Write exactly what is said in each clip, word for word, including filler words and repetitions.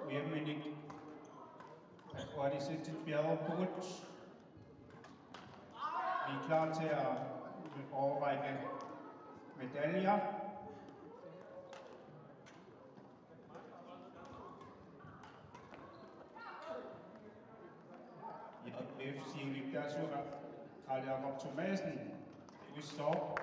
Ujamminik atualisetit piareerpugut. Vi er klar til at overrække medaljer. J F C-ilittaasuat Karl Jakob Thomassen, Rysov.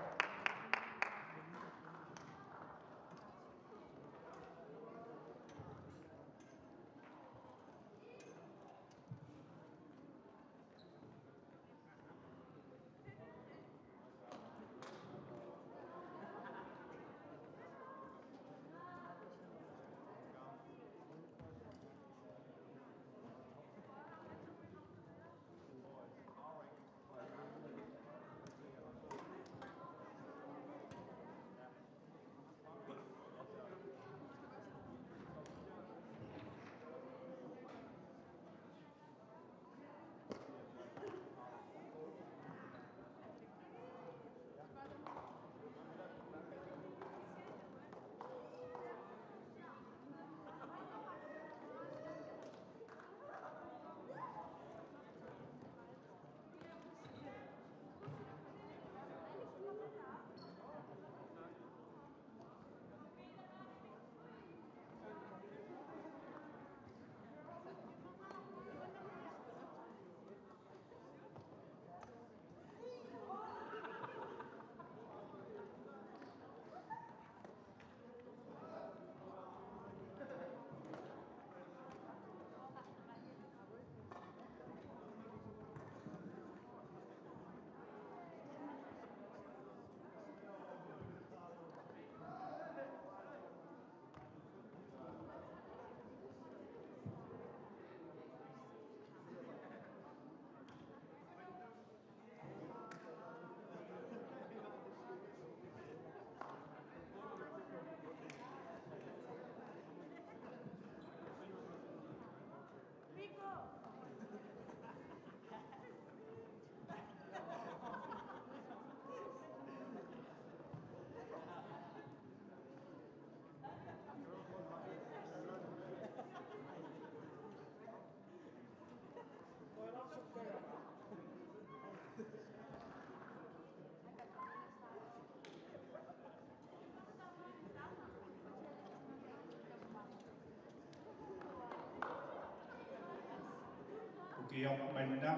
Ukioq manna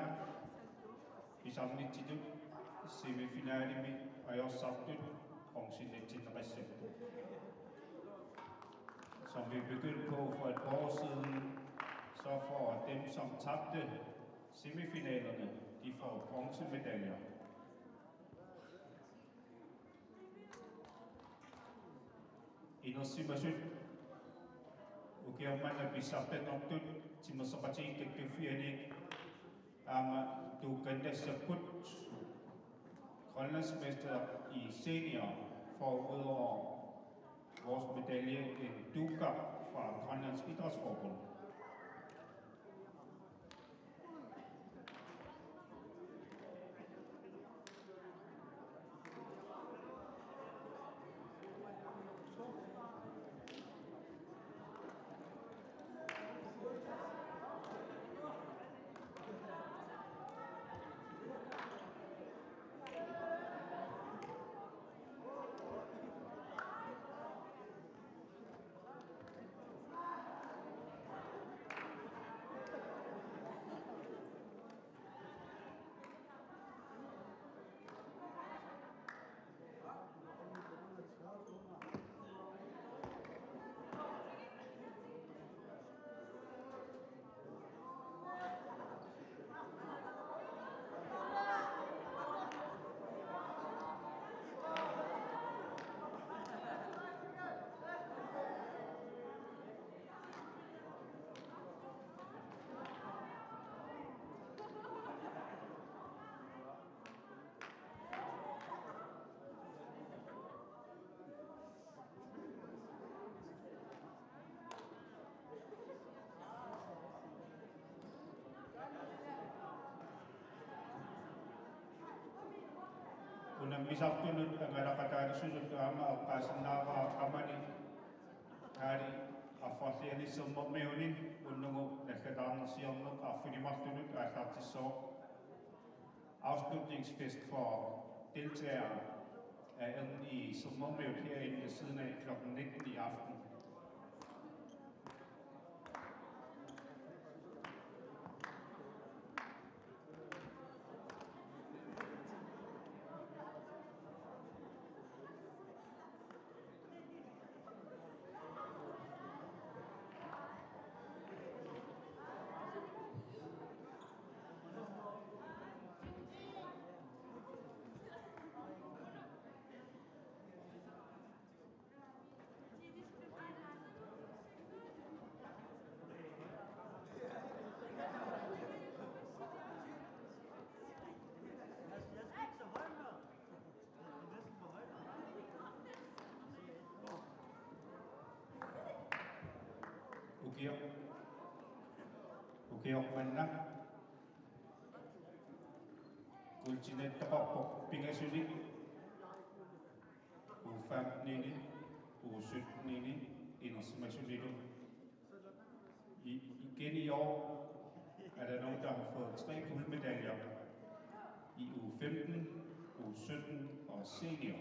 pisarnitsitut semifinalemi ajorsartut bronzemedaljeqassapput. Som vi begyndte på for et par år siden, så får dem, som tabte semifinalerne, de får bronzemedaljer. Inersimasut ukioq manna pissartanngortut timersoqatigiit kattuffianni aamma tuukkannassaapput. Grønlandsmester i senior får udover vores medalje en dukkop fra Grønlands Idrætsforbund. Unammisartunut angalaqataassuserlu aamma eqqaasinnaavara qamani Kali Affarliani Sermermiuni unnugu naggataarnersiorneq arfineq-marlunut aallartissooq. Afslutningsfest for deltagere er inde i Sermermiut herinde ved siden af klokken nitten i aften. Ukioq. Ukioq manna. Guldtinnattoqarpoq pingasuni, U femten-ini, U sytten-ini inersimasunilu. I, igen i år er der nogen, der har fået tre guldmedaljer i U femten, U sytten og senior.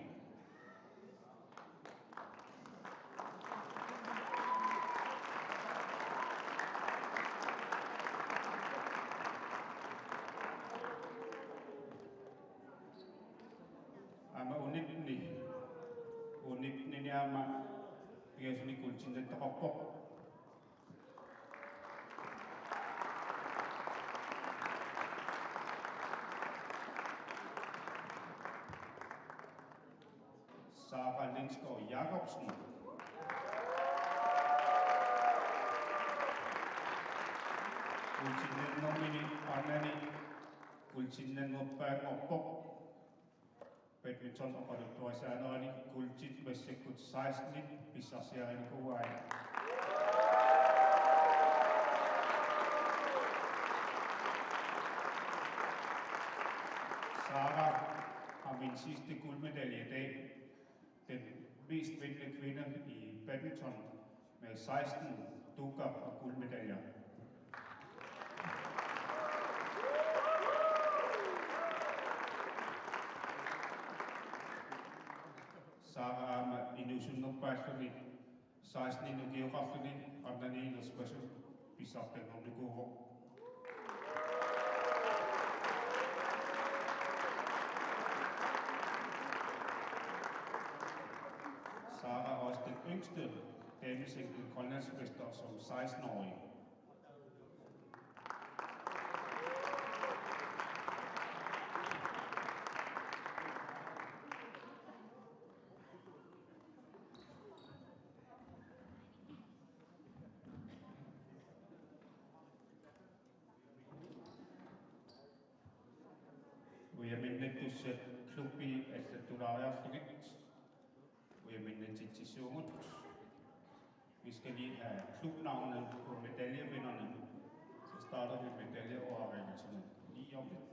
Aamma U nitten-i, U nitten-ini aamma pingasuni guldtinnattoqarpoq. Sara Lindskov Jacobsen. Guldtinnannermini, Grønlandi guldtinnannerpaanngorpoq. Badminton oqaluttuarisaanerani guldit massakkut seksten pissarsiarinikuuai. Sara har min sidste guldmedalje i dag. Den mest vindende kvinde i badminton med seksten dukar og guldmedaljer. Sara aamma inuusunnerpaalluni seksten-inut ukioqarluni Grønlandi inersimasut pissartanngornikuuvoq. Sara er også den yngste damesingle grønlandsmester som seksten-årig. Ujaminnattussat klubbi allattulaariarlugit ujaminnatitsissuugut. Vi skal lige have klubnavnet på medaljevinderne. Så starter vi medaljeoverrækkelserne lige om lidt.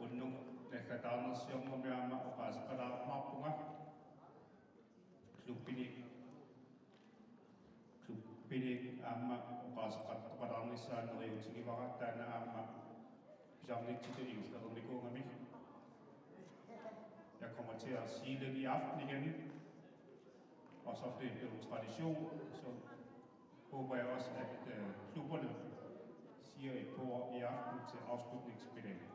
Unnugu naggataarnersiornermi aamma oqaaseqalaarmaarpunga. Klubbini, klubbini aamma oqaaseqartoqalaarnissaa neriuutigivara, taanna aamma pisarnitsitut ingerlalernikuugami. Jeg kommer til at sige lidt i aften igen, og så det er blevet tradition, så håber jeg også, at, øh, klubberne siger et par ord i aften til afslutningsmiddagen.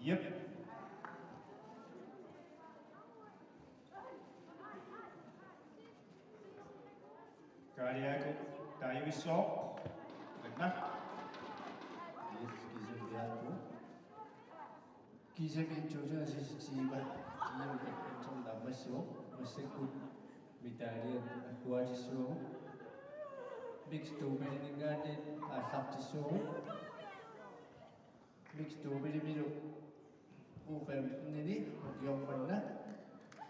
Yep. Kaaliaku taajuissaaq. Anna. Yes, kiisalu piaarpugut. Kiisami to tusind seksogtyve, Kiisalu Badminton naammassivoq, massakkut medaljat agguaatissuagut. Mixed doubleminngaanniit aallartissavagut. Mixed doublemilu U femten-ini ukioq manna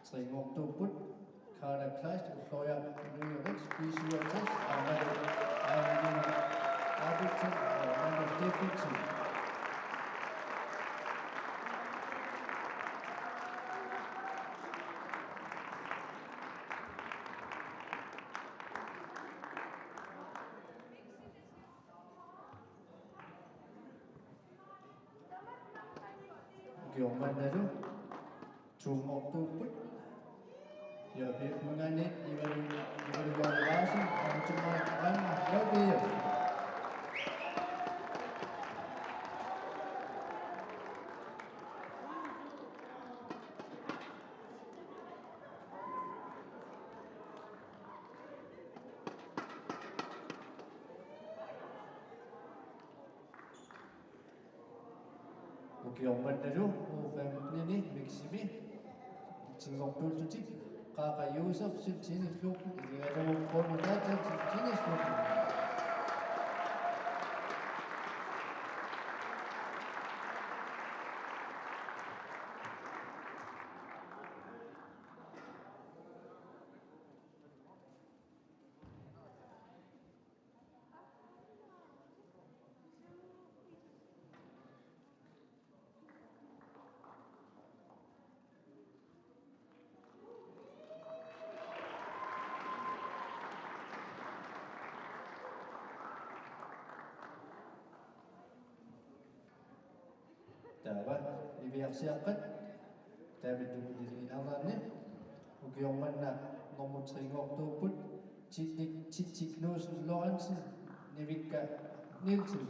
trinngortuupput. Carla Kleist, Victoria Lyngø-Rix, B syvogtres, aammalu Ailin Abelsen og Magnus Steffensen. Ukioq mannalu to-nngortuupput. J B F-minngaanniit Ivalu-, Ivalu Larsen, Anton Reinhardt, J B F. Ukioq mannalu U femten-ini mixed doublemi trinngortuullutik Qaqa Josefsen, tennisklub, Iligalugu Krono Nathan, tennisklub. Taava niviarsiaqqat taamatunnguup ilinniarnerani ukioq manna nummer tre-nngortuupput Titnik Titsi Knudsen Lorentzen, Nivikka Nielsen.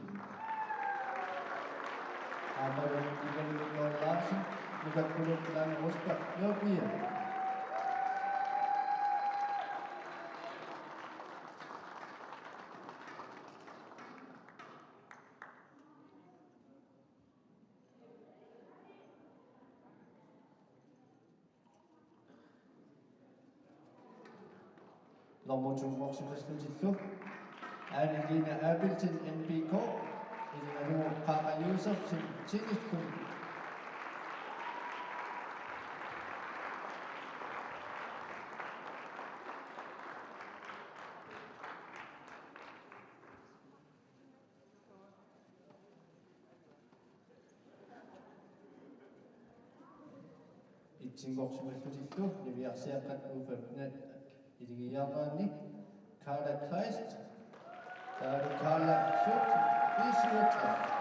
Aammalu Ivalu Larsen, Nuka Kuluk Lange Rosbach, Nørrebia. Nummer to-nngorsimallutillu Anne Lina Abelsen, N B K, Iligalugu Qaqa Josefsen, tennisklub. Et-nngorsimallutillu niviarsiaqqat U femten-ip ilinniarnerani Carla Kleist, taavalu Carla Schütt, B syvogtres.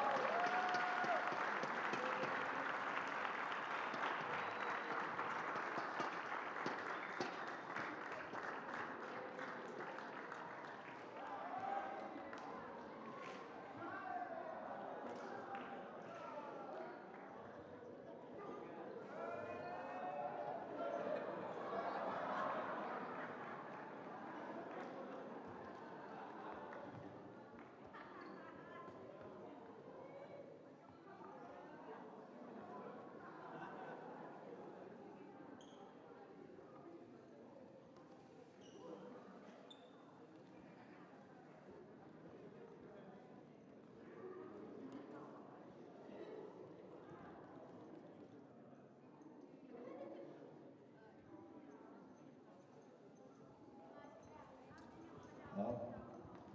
Nå.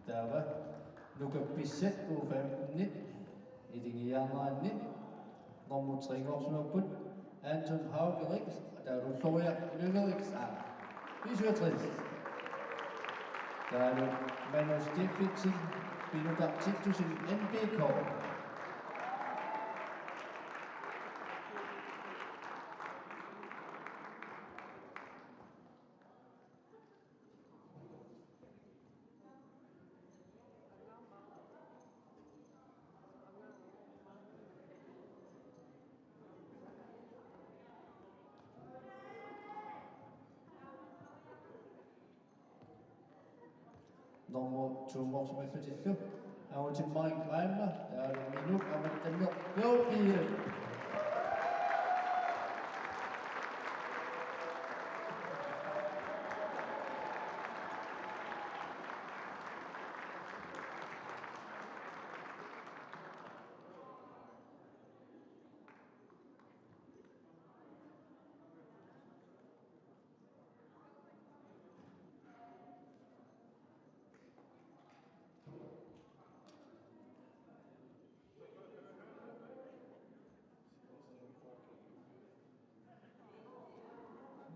Taava nukappissat U femten-ip ilinniarnerani nummer tre-nngorsimapput Anton Haugerich, taavalu Florian Lyngø-Rix, B syvogtres. Taavalu Magnus Steffensen, Pinuka Titussen, N B K. Nummer to-morsimallutillu Autimmarik Reimer, taavalu minut amattanneq J P F.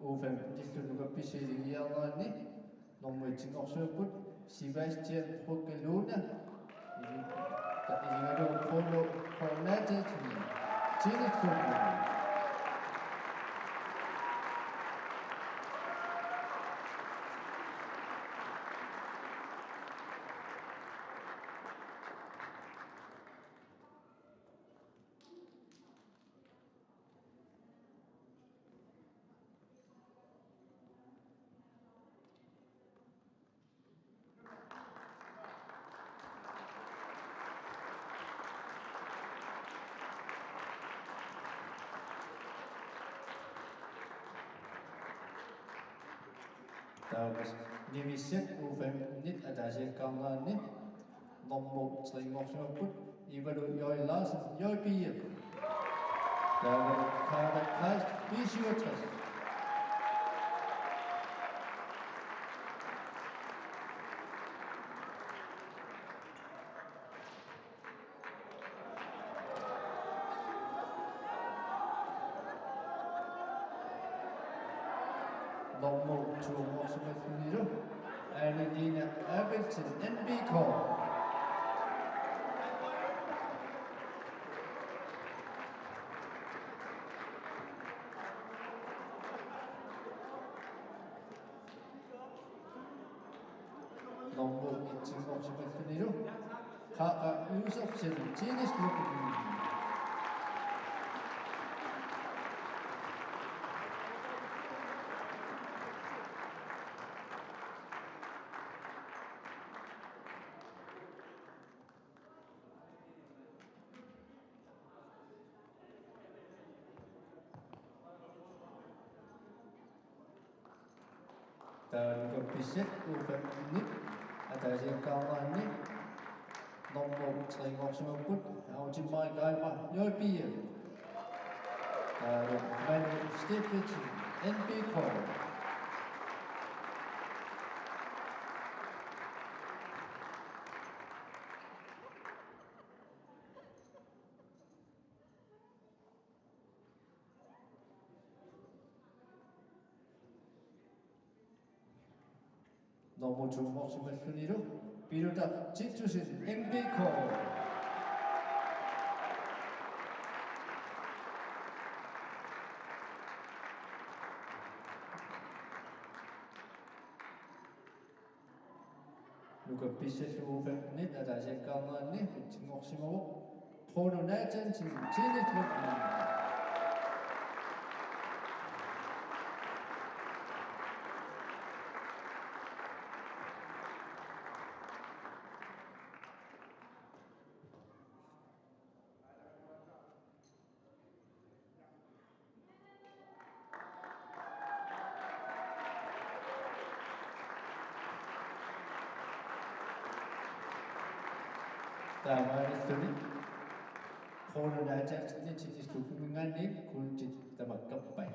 U femten-illu nukappiarsup isiginngiarnerani nummer et-inngorsimapput Sebastian Brugge Luna. Iligalugu Bruno Hornate, Tennisklubben. Taava Nivissi U femten-it ataasiakkaarnerani nummer tre-nngorsimapput Ivalu J. Larsen, J P F. Taava Kaare Kleist, B syvogtres. Nummer to-morsimallunilu Anne-Lene Abelsen, N B K. Nummer et-inngorsimallunilu Qaqa Josefsen, Tennisklubben. Taava nukappiarsup U femten-it ataasiakkaarnerani nummer tre-nngorsimapput Autimmarik Reimer, J P F. Taava Manu Steffensen, N B K. Nummer to-morsimallunilu Piluta Titussen, M B K. Nukappiarsup U femten-it ataasiakkaarnerani et-inngorsimavoq Bruno Nathansen, Tennisklubben. Taamaalilluni Bruno Nathansenip Tennisklubbimingaanniit kuultit tamakkerpai.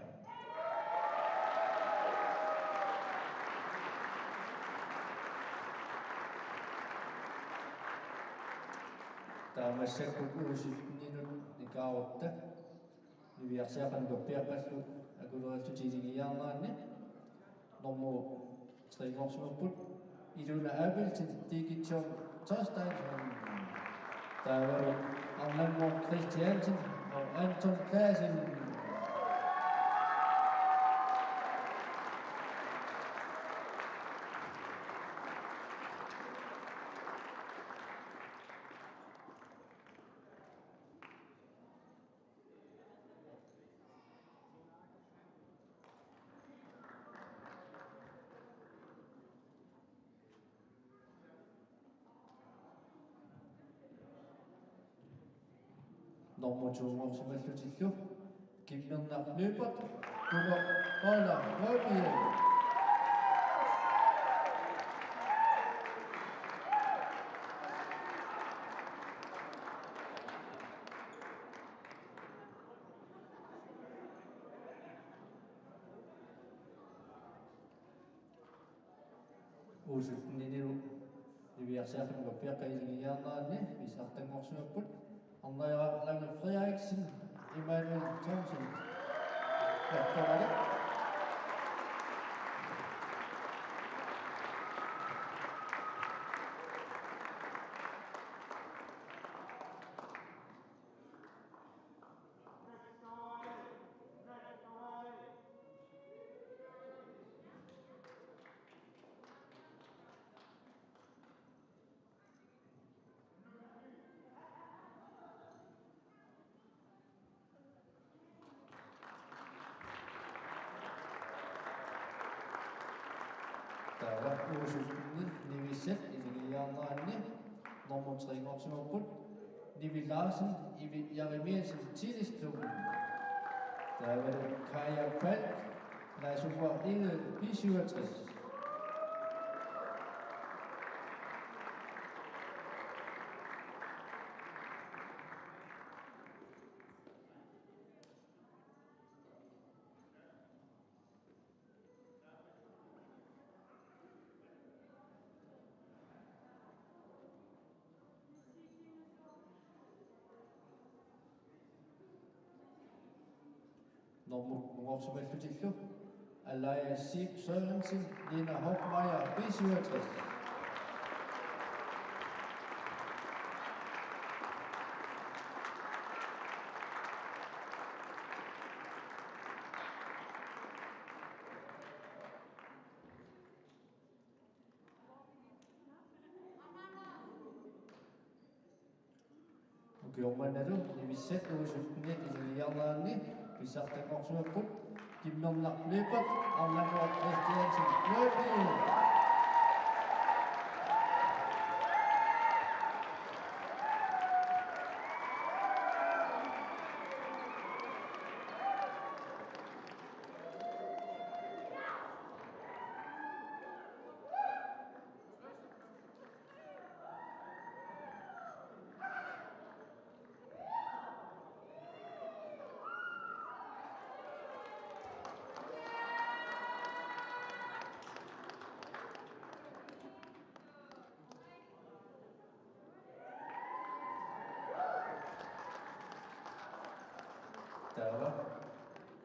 Taava massakkut U sytten-inut nikaarutta niviarsiaqqat nukappiaqqallu akulerillutik isigiiaarneranni nummer tre-nngorsimapput Ilona Abelsen, Digital Thorsteinsson. Taavalu Arnannguaq Christiansen og Anton Clausen. Nummer to-nngorsimallutillu Kimmernaq Lyberth, Kunoq Paula Rødbjerg. U sytteninilu niviarsiarluni nukappiaqqat isigiiaarneranni pissartanngorsimapput. Arnariaq Lange Frederiksen, Emanuel Thomsen. Jattoralik. Taava U syttenit nivissat isigiiaarneranni nummer tre-nngorsimapput Nivi Larsen, Ivi Jeremiassen, Tennisklubben. Taavalu Kaja Falk, Naasuuaq Egede, B syvogtres. Nummer nngorsimallutillu Alaya Sip Sørensen, Lina Hoffmeier, B syvogtres. Ukioq mannalu nivissat U syttenit isigiiaarneranni pissartanngorsimapput Kimmernaq Lyberth, Arnannguaq Christiansen, Lyberth. Taava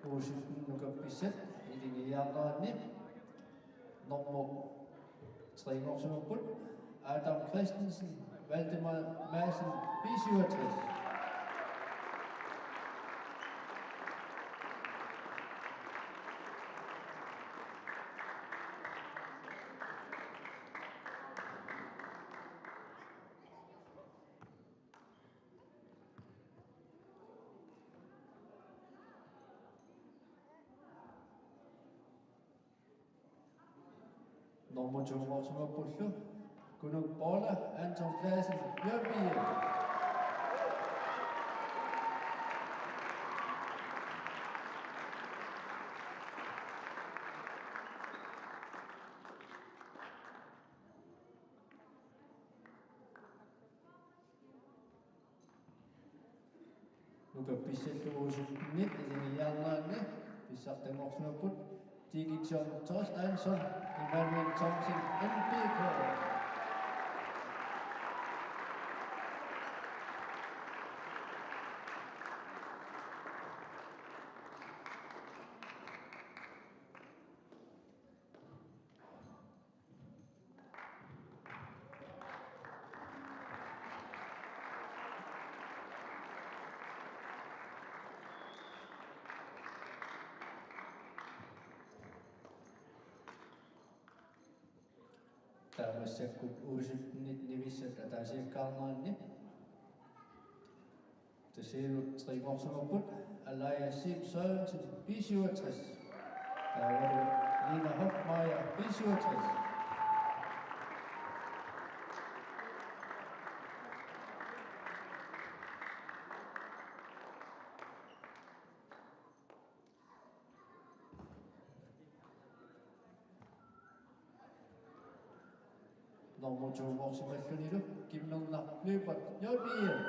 U sytten nukappissat isigiiaarneranni nummer tre-nngorsimapput Adam Christensen, Valdemar Madsen, B syvogtres. Nummer to-nngorsimappullu Kunuk Paula, Anton Clausen, Bjørnby. Nukappissat U syttenit isigiiaarneranni pissartanngorsimapput Didrik Thorsteinsson, Emanuel Thomsen, M B K. Taava massakkut U syttenit nivissat ataasiakkaarneranni. Tasiilu tre-nngorsimapput Alaya Sip Sørensen, B syvogtres. Taavalu Lina Hoffmeier, B syvogtres. Nummer to-nngorsimallunilu Kimmernaq Lyberth, J B L.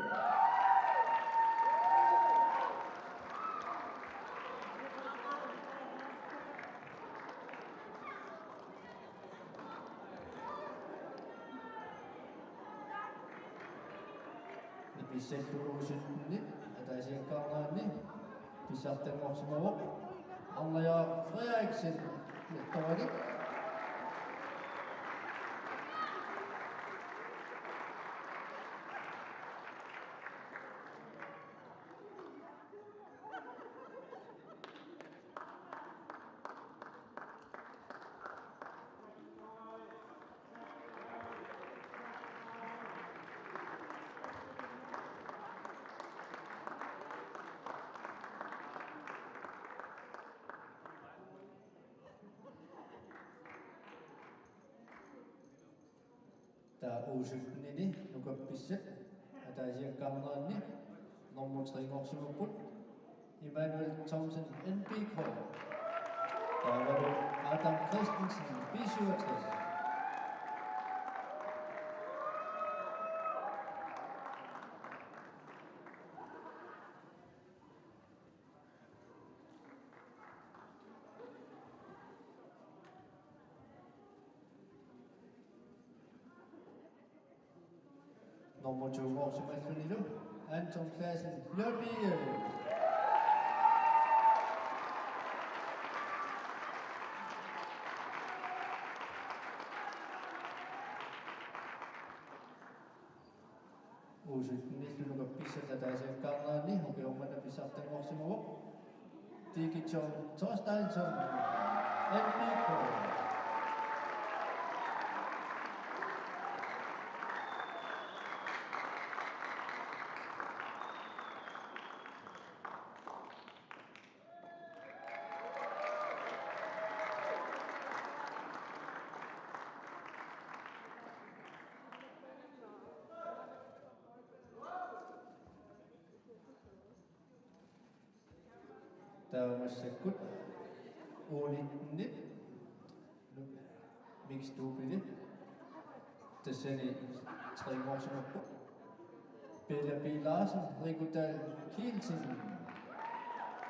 Nipissallugu U sytten-ip ataasiakkaarnerani pissartanngorsimavoq Arnajaraq Frederiksen, Nettoranik. Taava U sytten-imi nukappiassat ataasiakkaarnerani nummer tre-nngorsimapput Immanuel Thomsen, N B K. Taavalu Adam Christensen, B syvogtres. Nummer to-nngorsimallunilu Anton Clausen, J B L. U sytten-illu nukappiassat ataasiakkaarnerani ukioq manna pissartanngorsimavoq Digital Thorsteinsson, N B K. Taava massakkut U nitten-ip mixed doublemik tassani tre-nngorsimapput Pelle P. Larsen, Riku Dahl Kielsen.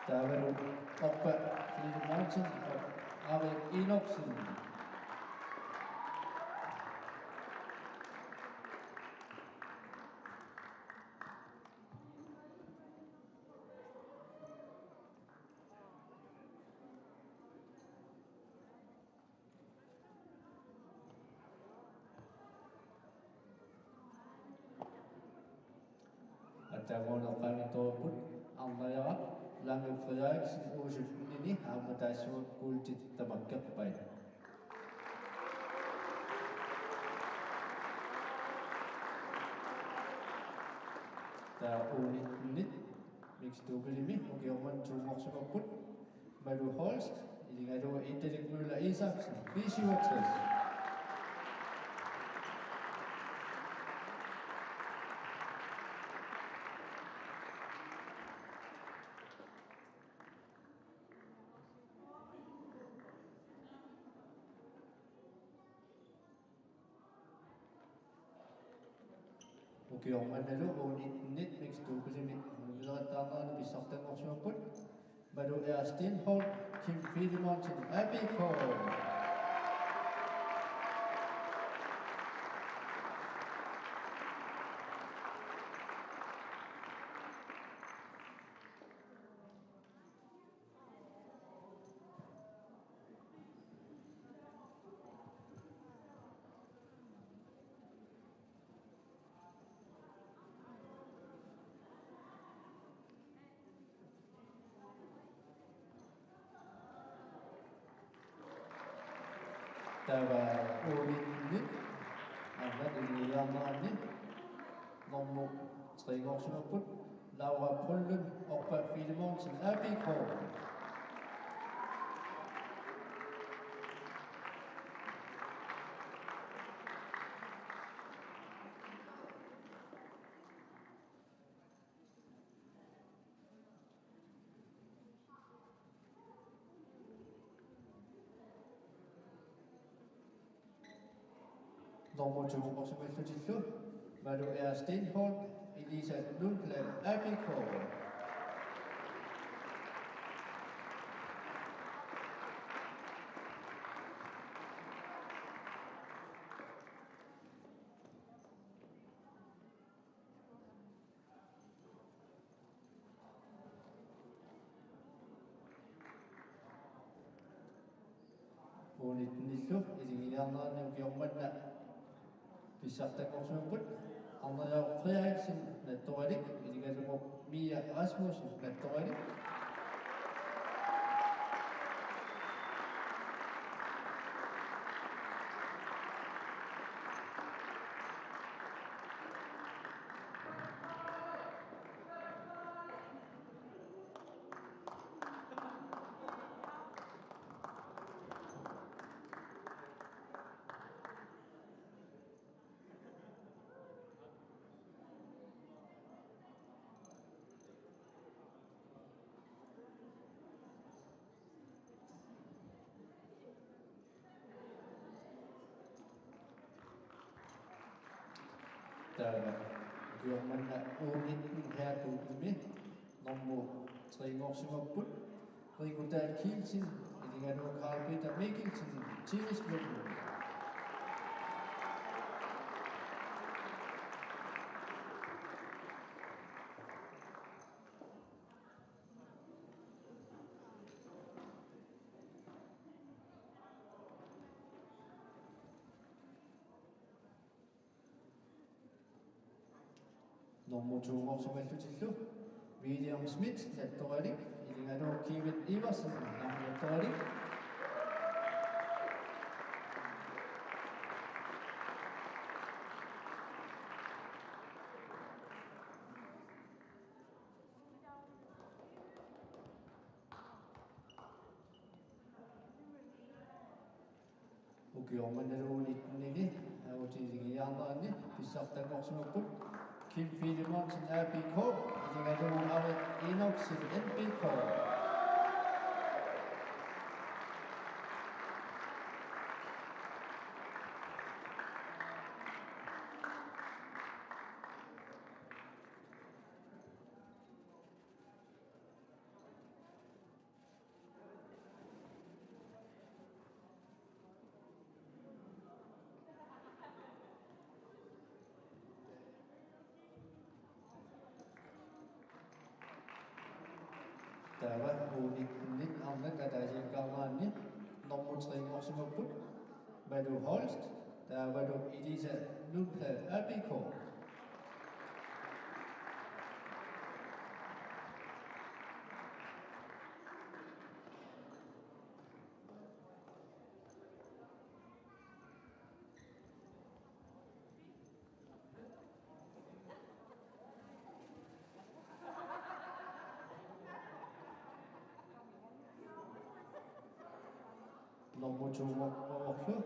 Taavalu Orpa Filemonsen og Ari Enoksen. Aatsaannguaq eqqaanngitsorupput Arnajaraq Lange Frederiksen U sytten-imi aamma taassuma guldit tamakkerpai. Taava U nitten-ip mixed doublemik ukioq manna to-nngorsimapput Malu Holst, iligalugu Idalik Møller Isaksen, B syvogtres. Ukioq mannalu U nitten-ip mixed doublemik unammisaqattaarnerani pissartanngorsimapput Malu R. Steenholdt, Kim Filemonsen, A B K. Taava U nitten-ip aamma ilinniarnerani nummer tre-nngorsimapput Laura Brønlund, Orpa Filemonsen, A B K. Nummer to-orsimallutillu Malu R. Steenholdt, Elisa Lundblad, A B K. U nitten-illu isigiiaarnerani ukioq manna pissartanngorsimapput Arneriaq Frederiksen, Nattoralik, iligalugu Mia Rasmussen, Nattoralik. Taava ukioq manna U nitten herredubbelimi nummer tre-nngorsimapput Riku Dahl Kielsen, iligalugu Karl Peter Mikkelsen, Tennisklubben. Nummer to-nngorsimallutillu William Schmidt, Nattoralik, iligalugu Kevin Iversen, Nattoralik. Ukioq mannalu U nitten-ini, aa, U nitten-ini isigiiaarnerani pissartanngorsimapput Kim Filemonsen, A B K, iligalugu Arik Enoksen, N B K. Taava U nitten-it arnat ataasiakkaarneranni nummer tre-nngorsimapput Malu Holst, taavalu Elisa Lundblad, A B K. Nummer to-nngorlu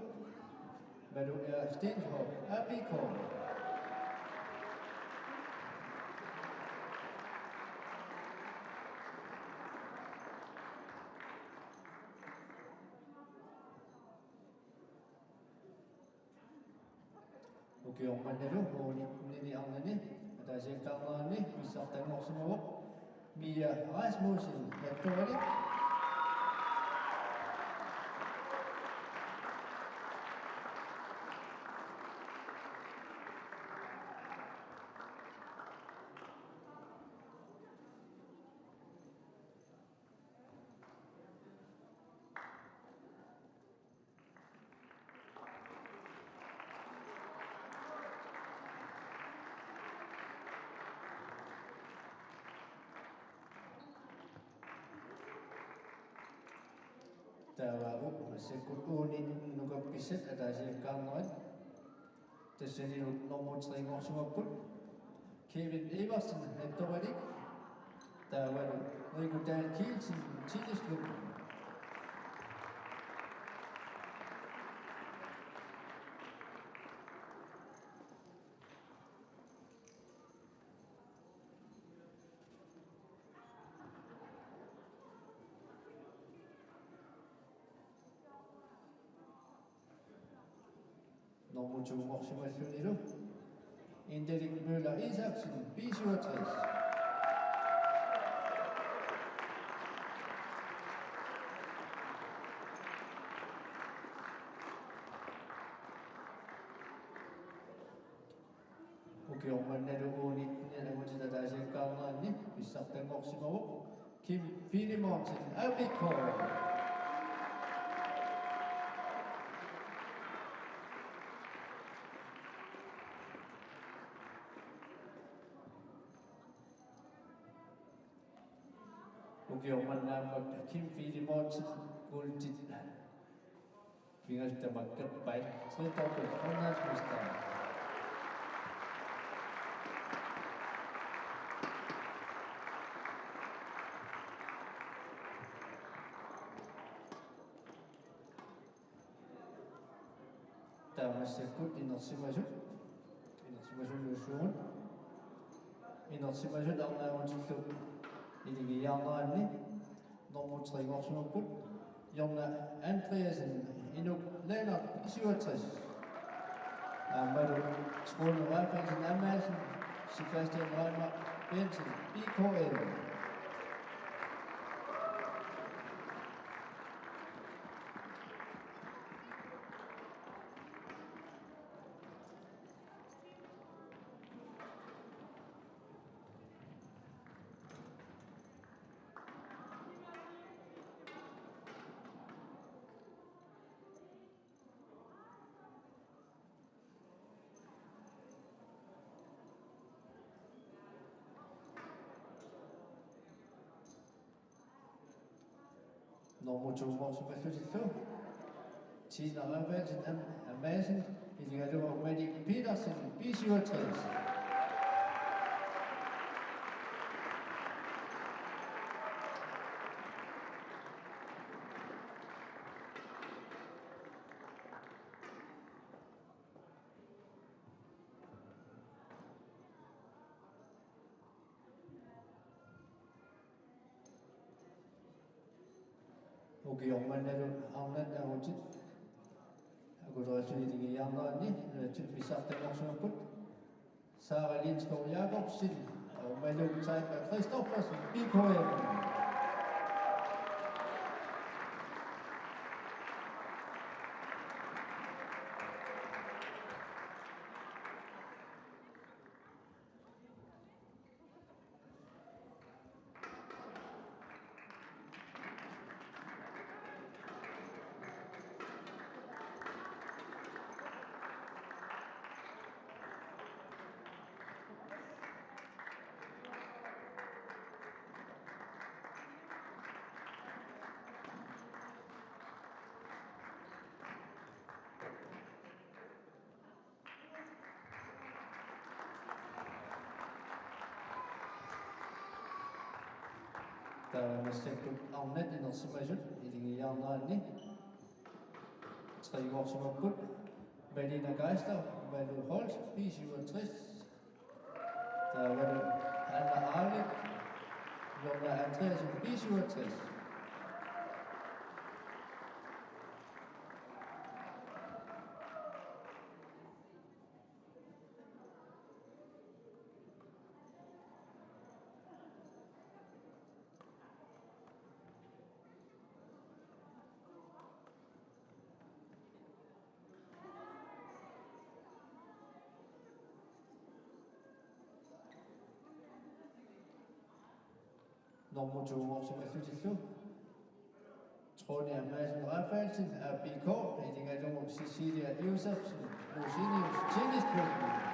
Malu R. Steenholdt, A B K. Ukioq mannalu U nitten-ini arnani ataasiakkaarneranni pissartanngorsimavoq Mia Rasmussen, Nattoralik. Taava massakkut U nitten-it nukappiaat ataasiakkaarnerat. Tassanilu nummer tre-nngorsimapput Kevin Iversen, Nattoralik, taavalu Riku Dahl Kielsen, Tennisklubben. Nummer Nummer to-mik siumallunilu Indelik Møller Isaksen, B syvogtres. Ukioq mannalu U nitten-imi angutitut taasiakkaarneranni pissartanngorsimavoq Kim Filemonsen, A B K. Ukioq manna aamma Kim Filemonsen guldit pingasut tamakkerpai, tredobbelt grønlandsmester. Taava massakkut inersimasut. Inersimasunniussuugut. Inersimasut arnaagutillu iligiiaarneranni. Nummer tre-gorsimapput Jonna Andreasen, Inuk Lennert, B syvogtres. Aammalu Troels Rafaelsen Amassen, Sebastian Reimer Bensen, B K M. Nummer to-mik siumallutillu Tina Rafaelsen Am-, Amassen, iligalugu Malik Petersen, B syvogtres. Ukioq mannalu arnat angutit akulerissut iligiiaarneranni nunatsinni pissartanngorsimapput Sara Lindskov Jacobsen, aammalu Taika Christoffersen, B K M. Taava massakkut arnat inersimasut iligiiaarneranni tre-gorsimapput Malina Geisler, Malu Holt, B syvogtres. Taavalu Anna Harlek, Jonna Andreasen, B syvogtres. Nummer to-mik siumallutillu Tronia Madsen Rafaelsen, A B K, iligalugu Cecilia Josefsen, Rosenius Tennisklubben.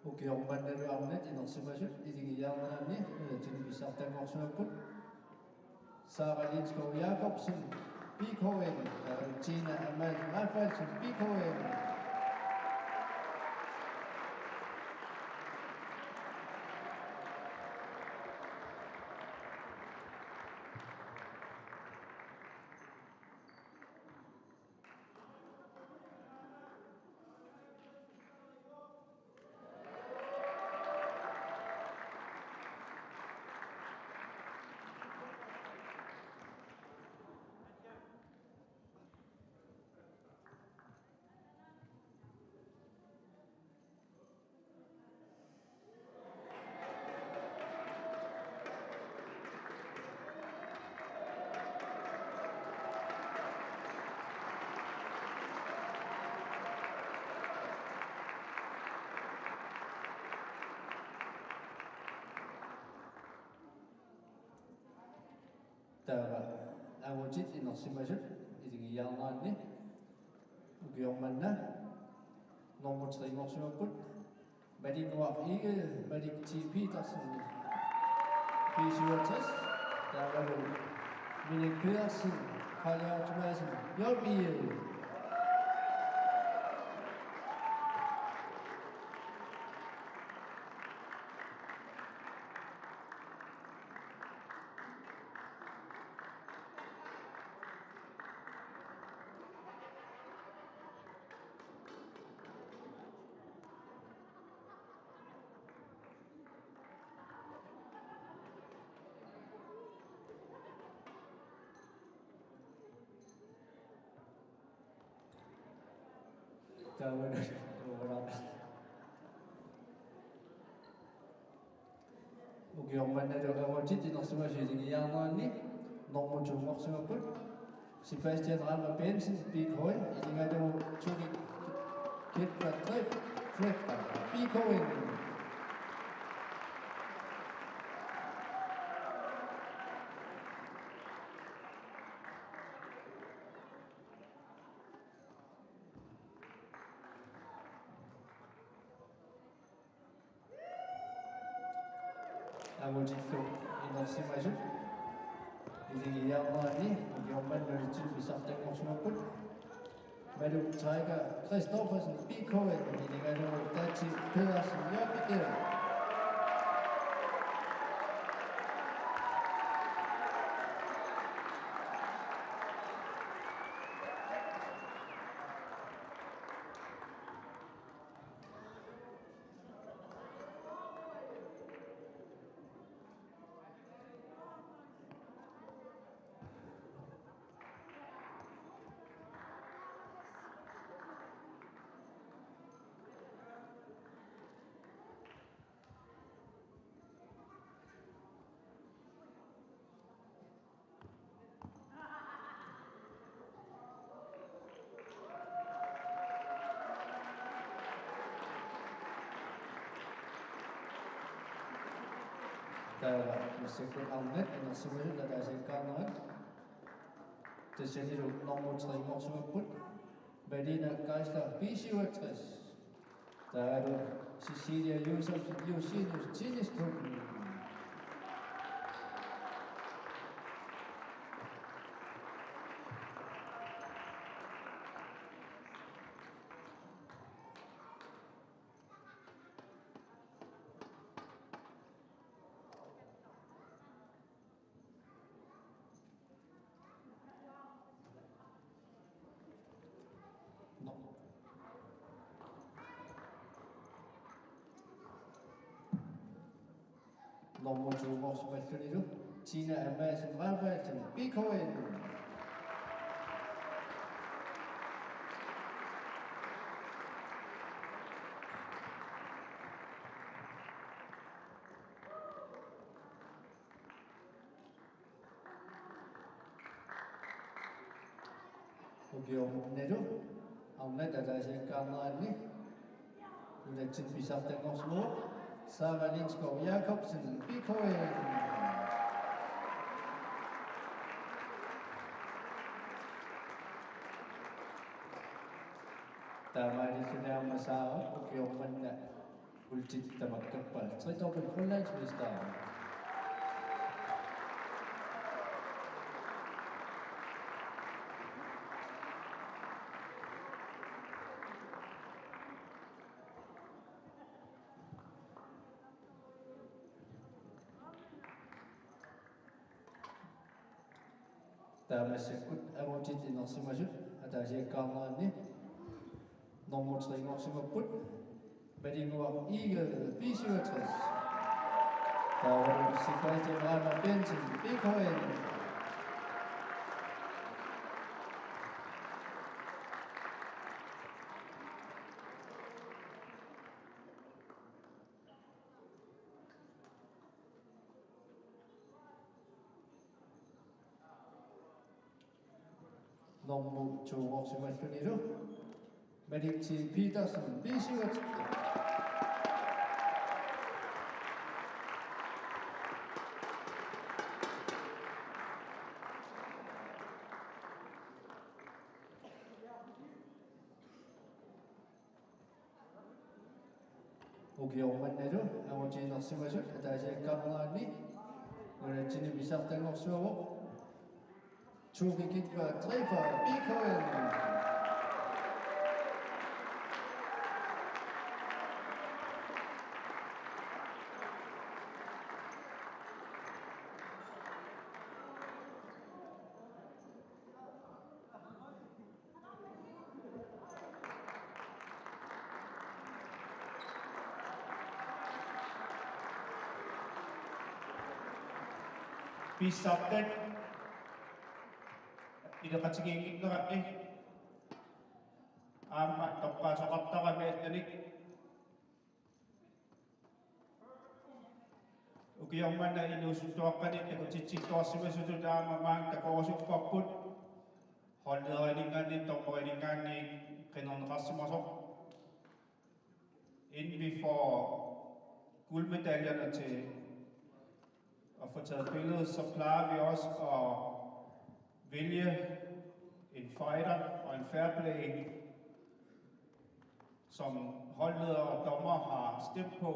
Ukioq mannalu arnat inersimasut iligiiaarneranni nunatsinni pissartanngorsimapput Sara Lindskov Jacobsen, B K M, Valentina Amal Rafaelsen, B K M. Taava angutit inersimasut isigiiaarneranni ukioq manna nummer tre-nngorsimapput. Malinnguaq Egede, Malik T. Petersen, B syvogtres. Taavalu Minik Pedersen, Karl Jakob Thomassen, J B L. Taavalu ukioq mannalu angutit inersimasut isigiiaarneranni nummer to-nngorsimapput. Sebastian Ralmer Bensen, B K N, isigalugu Tuli Ketva Drep, Drep, B K N. Angutillu inersimasut isigiiaarneranni ukioq manna nullitsinnut pissartanngorsimapput. Maluk Tiger Christoffersen, B K N, isigalugu Tatsi Pedersen, J B L. Taava massakkut arnat inersimasut ataasiakkaarnerat. Tassanilu nummer tre-nngorsimapput Malina Geisler, B syvogtres. Taavalu Cecilia Josefsen Josenius, Tennisklubben. Nummer to-nngorsimallunilu Tina Amassen Rafaelsen, B K N. Ukioq mannalu arnat ataasiakkaarneranni nunatsinni pissartanngorsimavoq Sara Lindskov Jakobsen, B K N. Taamaalilluni aamma Sara ukioq manna gulditit tamakkerpaat, tredobbelt grønlandsmester. Taava massakkut angutit inersimasut ataasiakkaarneranni nummer tre-nngorsimapput Malinnguaq Egede, B syvogtres. Taavalu Sebastian Reimer Bensen, B K N. Nummer to-nngorsimallunilu Malik T. Petersen, B syvogtredive. Ukioq mannalu angutiinnarsimasut ataasiakkaarnerani nunatsinni pissartanngorsuuvoq. To wicket for tre for B K N. Pissartat ileqatigiinnginneranni aamma toqqaasoqartarami allanik. Ukioq manna inuusuttuaqqanik takutitsilluarsimasutut aamma maanga takorusupparput, holdlederiningaanniit dommerininngaanniit qinerneqarsimasoq. Inden vi får guldmedaljerne til at få taget billede, så plejer vi også at vælge en fighter og en fair play, som holdleder og dommer har stemt på.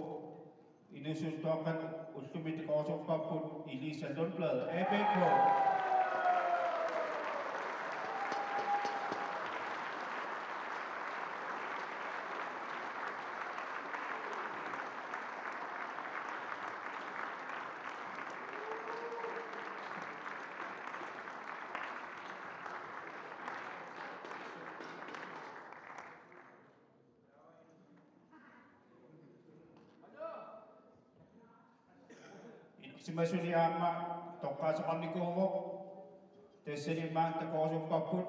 Inuusuttuaqqat ullumi takorusupparput, Elisa Lundblad, A B K. Inuusimasuni aamma toqqaasoqarnikuuvoq. Tassani maanga takorusupparput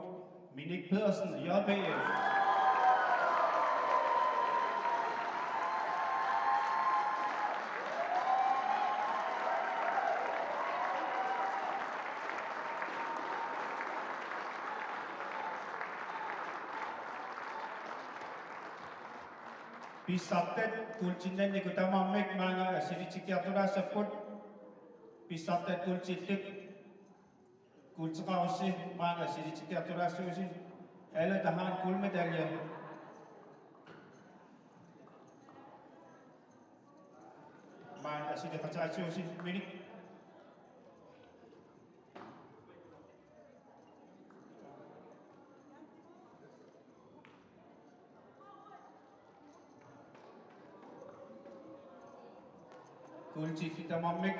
Minik Pedersen, J B F. Pissartat kuultinnannikut tamarmik maanga assilitikkiartulaassapput. Pissartat kuultillit. Kuulteqarussi maanga assilitikkiartulaassuusi. Alle, der har en guldmedalje, maanga assiliqataassuusi. Minik. Kuultillit tamarmik.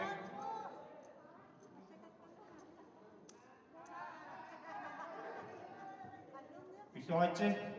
Pilluaritsi.